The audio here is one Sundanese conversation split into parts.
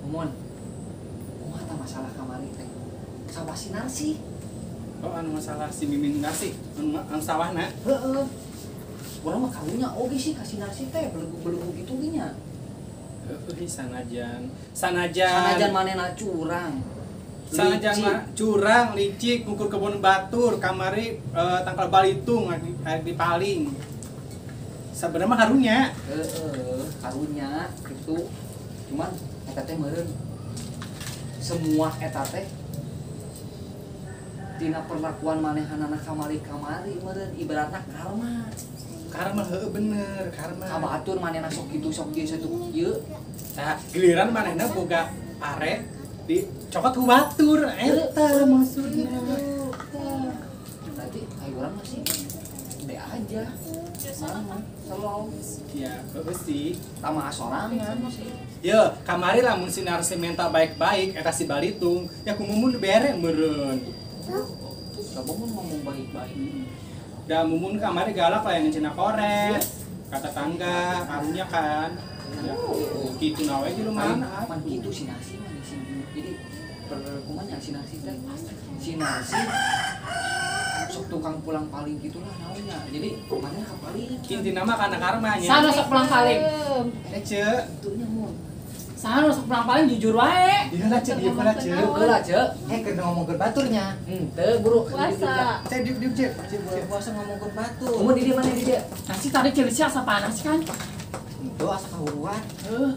Mumun, kumaha tah masalah kamari teh? Sawah si Narsi. Oh, anu masalah si Mimin Narsi, anu sawahna. Heeh. Urang mah karunya oge sih ka si Narsi teh belegu-belegu gitu ge nya. Heeh, sanajan. Sanajan. Sanajan manehna curang. Sanajan curang, licik, ngukur kebun batur, kamari tangkal balitung arek dipaling. Sabenerna mah karunya. Heeh, karunya gitu. Cuman eta teh meureun semua eta teh tina perlakuan manehanana kamari-kamari meureun ibaratna karma. Karma heueuh bener, karma. Ka batur manehna sok kitu sok ieu sok ieu. Tah, giliran manehna boga pare dicokot ku batur eta maksudna. Berarti ayo urang mah sih be aja. Selalu. Ya, heueuh sih. Tama sorangan sih. Ye, kamari lamun si Narsi minta baik-baik eta si Balitung, ya ku Mumun bere meureun. Coba mun ngomong baik-baik. Da Mumun kamari galak lah yang cenah koret. Kata tangga, karunya kan. Ya, kitu na we jelema mana. Pan kitu si Narsi mah si. Jadi perkumanya si Narsi teh. Si Narsi sok tukang pulang paling gitulah naonnya. Jadi mana ka paling? Intina mah kana karma nya. Sana sok pulang paling. Eh, Ceu. Itunya mun. Sana sok pulang paling jujur wae. Ieu lah Ceu, ieu lah Ceu. Heula Ceu. Eh keur ngomongkeun baturnya. Henteu buru. Puasa. Ceu diuk diuk Ceu. Puasa ngomongkeun batur. Mun di dieu mana di dieu? Nasi tadi cilisnya asa panas kan? Henteu asa kahuruan. Heuh.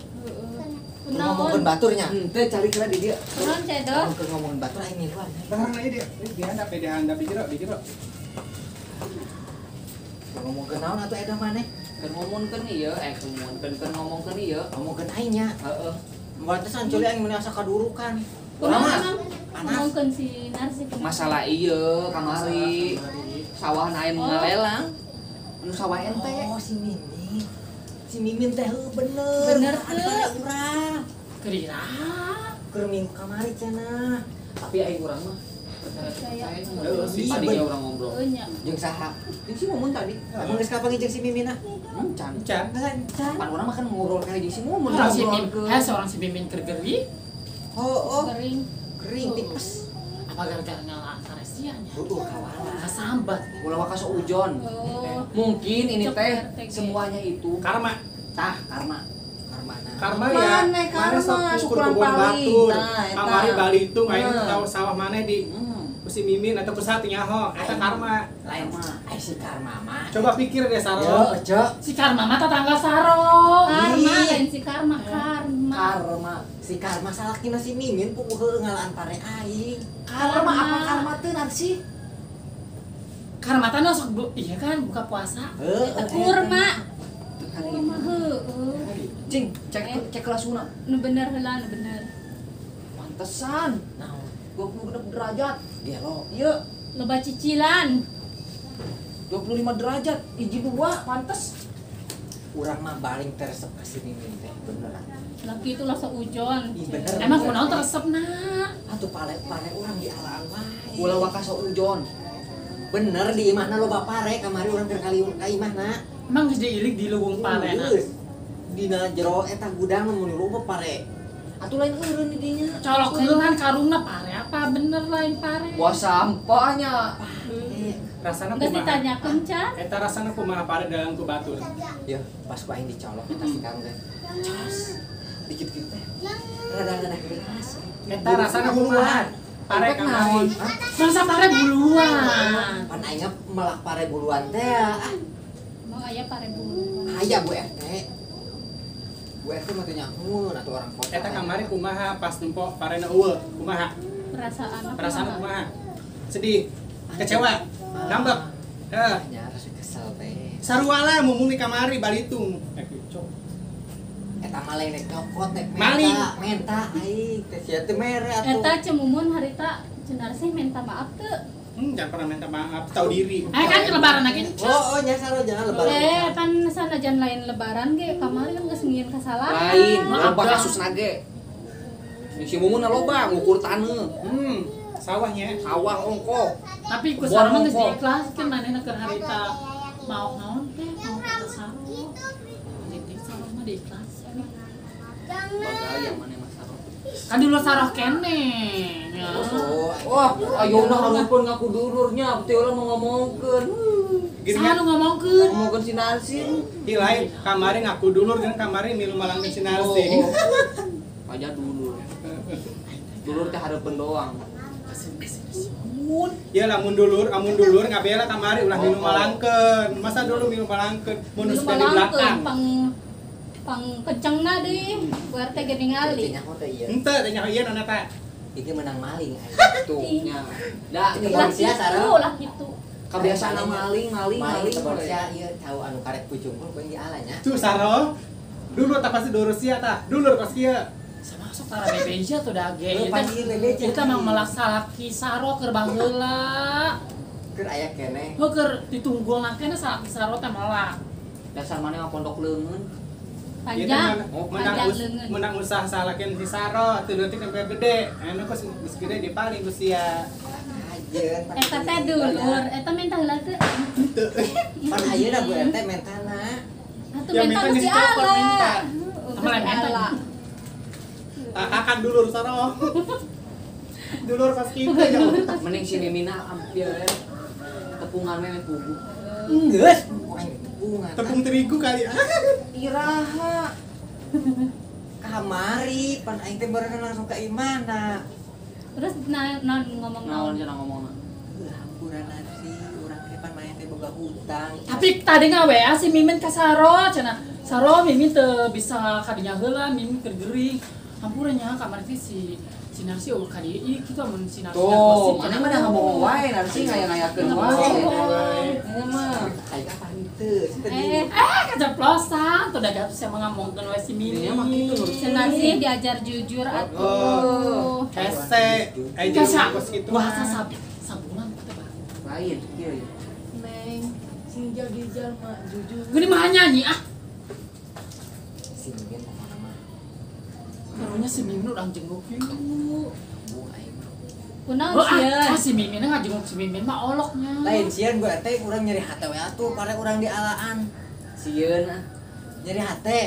Ngomongkeun baturnya. Henteu cari kira di dieu. Kunaon Cedo? Keur ngomongkeun batur aing miluan. Barang ieu dia. Di handap di handap di jero, di jero. Ngomongkeun naon atuh eta maneh? Keur ngomongkeun ieu, keur ngomongkeun ieu, ngomongkeun aing nya. Heeh. Pantesan ceuli aing meuni asa kadurukan. Kunaon? Panas. Ngomongkeun si Narsi kumaha? Masalah ieu kamari. Sawah aing ngalelang. Nu sawah ente. Oh, si Mimin. Si Mimin teh heueuh bener. Bener teu. Urang. Keur iraha. Keur minggu kamari cenah. Tapi aing urang mah percaya. Heeh, Tadi ge urang ngobrol. Heueuh nya. Jeung saha? Jeung si Mumun tadi. Emang geus kapanggih jeung si Mimina? Encan. Encan. Encan. Pan urang mah kan ngobrol kayak jeung si Mumun. Orang si Mimin, seorang si Mimin keur gering. Oh, Kering. kering tipes. Apa gara-gara ngalah Taresia nya? Heueuh kawala. Kasambat. Ulah waka sok ujon. Oh. Mungkin ini Cek teh RTG. Semuanya itu Karma. Tah karma. Karma. Karma ya. Mane karma, sok sok ngukur pulang kebun paling. batur. Nah, eta. Kamari Balitung aing Nah. tahu sawah maneh di ku si Mimin atau ku saha teu nyaho, eta karma. Lain ai si karma mah. Coba pikir deh Saro. Yo, Ceu. Si Karma mah tetangga Saro. Karma Ih. lain si karma, karma. Karma. Si karma salakina si Mimin puguh heueuh ngalaan pare aing. Karma apa karma teh Narsi? Karma teh sok bu, iya kan buka puasa. Heueuh. Eta kurma. Teu kan Kurma heueuh. Cing, cek cek kelasuna. Nu bener heula, nu bener. Pantesan. Naon? 26 derajat. Gelo. Ieu Loba cicilan. 25 derajat, hiji dua pantes. Urang mah baling teresep ka si Mimin teh beneran. Laki itu lah seujon. Ih bener. Emang kunaon teresep na? Atuh pare-pare urang di alaan wae. Ulah waka seujon. Bener di imahna loba pare kamari urang keur ka imahna. Emang geus diilik di leuweung parena. Geus. Dina jero eta gudang mun loba pare. Atuh lain eureun di dinya. Colok heulan karungna pare apa bener lain pare. Wah sampahnya. Rasana Geus kumaha? ditanyakeun can. Eta rasana kumaha pare dalam ku batur. Ya, pas ku aing dicolok eta si karung teh. Cos. Dikit-dikit teh. Rada-rada keras. Eta rasana kumaha? Pare kamari. Masa pare buluan. Pan aing melak pare buluan teh. Ah, Mau aya pare buluan. aya Bu RT. Bu RT mah teu nyaho atuh orang kota. Eta kamari kumaha pas nempo parena eueuh, kumaha? Perasaan Perasaan kumaha? Sedih, kecewa, ngambek. Heh, Nya rasa kesel teh. Sarua lah mumun di kamari Balitung. Eh, cok. Eta mah lain rek nyokot rek Maling. menta, menta aing teh sia teh mere atuh. Eta cemumun harita cenah sih minta maaf teu. Jangan pernah minta maaf, tahu diri. Eh kan lebaran lagi. Oh, oh nya saro jangan lebaran. Eh, pan sanajan lain lebaran ge kamari kan geus ngieun kasalahan. Lain, Maaf, loba Bang. kasus nage. Si Mumun loba ngukur taneuh. Sawahnya. Sawah ongkoh. Tapi ku sareng geus diikhlaskeun manehna keur harita mau naon teh mau ka sareng. Jadi sareng mah diikhlaskeun. Bagaya maneh mah sareng. Kan dulur saroh keneh. Wah, ayeuna hareupeun ngaku dulurnya, teh ulah mau ngomongkeun. Saha nu ngomongkeun? Ngomongkeun si Narsin. Ih lain, kamari ngaku dulur jeung kamari milu malangkeun si Narsin. Aja dulur. Dulur teh hareupeun doang. Ya lamun dulur, amun dulur ngabela kamari ulah milu malangkeun. Masa dulu milu malangkeun mun geus di belakang. Pang kencengna deui, Bu RT ge ningali. Henteu teh nyaho ieu nona ta. Iki menang maling tuh nya. Da kebon sia sareng. Lah kitu. Kebiasaan maling, maling, maling. Kebon sia ieu tahu anu karek pucung pun di alanya. Tuh saro. Dulur tah pasti dulur sia tah. Dulur kos kieu. Sama sok tara bebeja tuh dage. Eta mah melak salaki saro keur baheula. Keur aya keneh. Heuh keur ditunggulna keneh salaki saro teh melak. Dasar maneh mah pondok leungeun. Panjang, menang usaha salakin si saro, teu leutik sampai gede. Anu kos geus gede dipaling ku sia. Eta teh dulur, eta minta heula teu. Henteu. Pan ayeuna Bu RT mentana. Atuh minta geus diala. Sama lain minta. Akan dulur saro. Dulur pas kitu ya. Mending si Mimina hampir tepungan meh puguh. Geus. Tepung terigu kali. Iraha. Kamari pan aing teh barengan langsung ka imana. Terus naon ngomong naon? Naon cenah ngomongna? Hampura nasi urang teh pan maneh teh boga hutang. Tapi tadi nga-WA si Mimin ka Saro cenah. Saro Mimin teu bisa kadinya heula, Mimin keur gering. Hampura nya kamari teh si Narsi eueuh ka dieu ieu kitu amun si Narsi gosip. Tuh, maneh mah da ngabohong wae Narsi ngaya-ngayakeun wae. Ini mah aing apa henteu. Keceplosan tuh da sia mah ngomongkeun wae si Mimin. Mah kitu. Si Narsi diajar jujur atuh. Hese, aing jeung kos kitu. Bahasa sabulan teh bah. Lain kieu ya. Neng, sing jadi jalma jujur. Geuning mah nyanyi ah. Si Mimin pokona mah. Karunya si Mimin urang jenguk yuk. Kunaon sieun? Ah, si Mimin ngajenguk si Mimin mah oloknya. Lain sieun Bu RT urang nyeri hate we atuh pare urang dialaan. Sieun ah. Nyeri hate.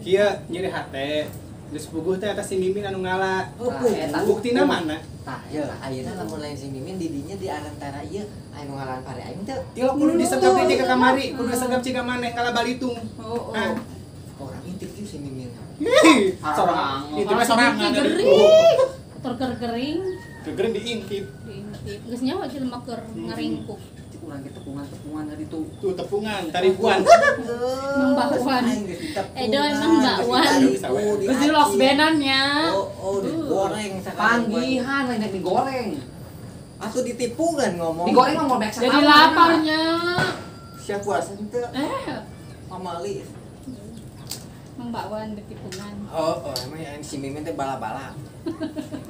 Kieu nyeri hate. Geus puguh teh eta si Mimin anu ngala. Buktina mana? Tah, ya ayeuna lamun lain si Mimin di dinya di antara ieu anu ngalaan pare aing teu. Ieu kudu disegap deui ka kamari, kudu disegap ciga maneh kala balitung. Heeh. Orang intip tuh si Mimin. Sorang. Itu mah sorangan. Tur kering. Kering diintip. Diintip. Geus nyaho jelema keur ngaringkuk. Cik urang ge tepungan-tepungan tadi tuh. Tuh tepungan, taribuan. Mang bakwan. Edo emang bakwan. Geus di los benannya. Oh, digoreng sakalian. Panggihan lain digoreng. Atuh ditipu kan ngomong. Digoreng mah mau back Jadi laparnya. Siap puasa henteu. Pamali. Mang bakwan ditipungan. Oh, emang yang si Mimin teh bala-bala.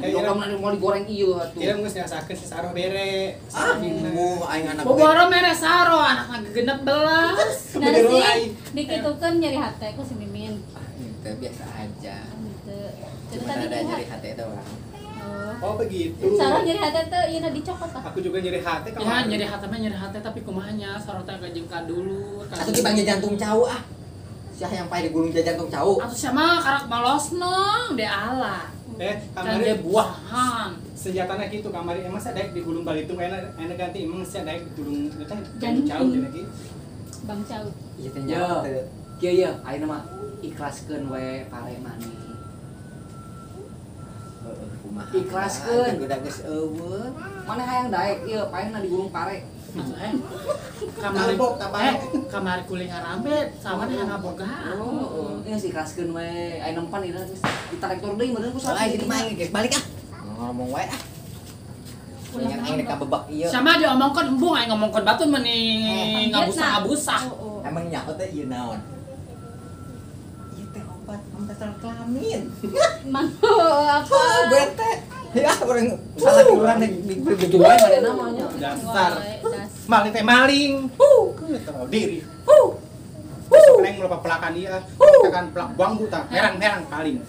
Kayak mau digoreng ieu atuh. Kira geus nyasakeun si Saro bere. Ah, aing anak. Boboro mere Saro, anakna 16. Narsi dikitukeun nyeri hate ku si Mimin. Ah, henteu biasa aja. Henteu. Cuma ada nyeri hate doang. Oh, begitu. Saro nyeri hate teh ieu dicokot tah. Aku juga nyeri hate kamari. Ya, nyeri hate mah nyeri hate tapi kumaha nya Saro teh gajengka dulu. Atuh ki bangnya jantung cau ah. Siah yang pae digulung jantung cau. Atuh sia mah karak malosna de ala. Kamari buahan. Senjatana kitu kamari emang sia daek digulung balitung enak ganti emang sia daek digulung eta jantung cau cenah ki. Bang cau. Ieu teh nyaho teu. Kieu ye ayeuna mah ikhlaskeun we pare maneh. Heeh, kumaha. Ikhlaskeun. Udah geus eueuh. Maneh hayang daek ieu paehna digulung pare. Kamari kamari kuling harambe sama dengan ngaboga. Oh, geus ikhlaskeun we. Ayeuna pan ieu geus ditarektor deui meureun ku salah. Jadi mah geus balik ah. Ngomong wae ah. Mendingan aing rek kabebak ieu. Sama diomongkeun embung aing ngomongkeun batur meni ngabusah-abusah. Emang nyaho teh ieu naon? Ieu teh obat pembersih kelamin. Mang apa? Bete. Ya orang salah kurang gitu wae pada namanya. Dasar. Maling teh maling. Tahu diri. Besok neng melupa pelakan dia. Tekan pelak bambu tak merang-merang paling.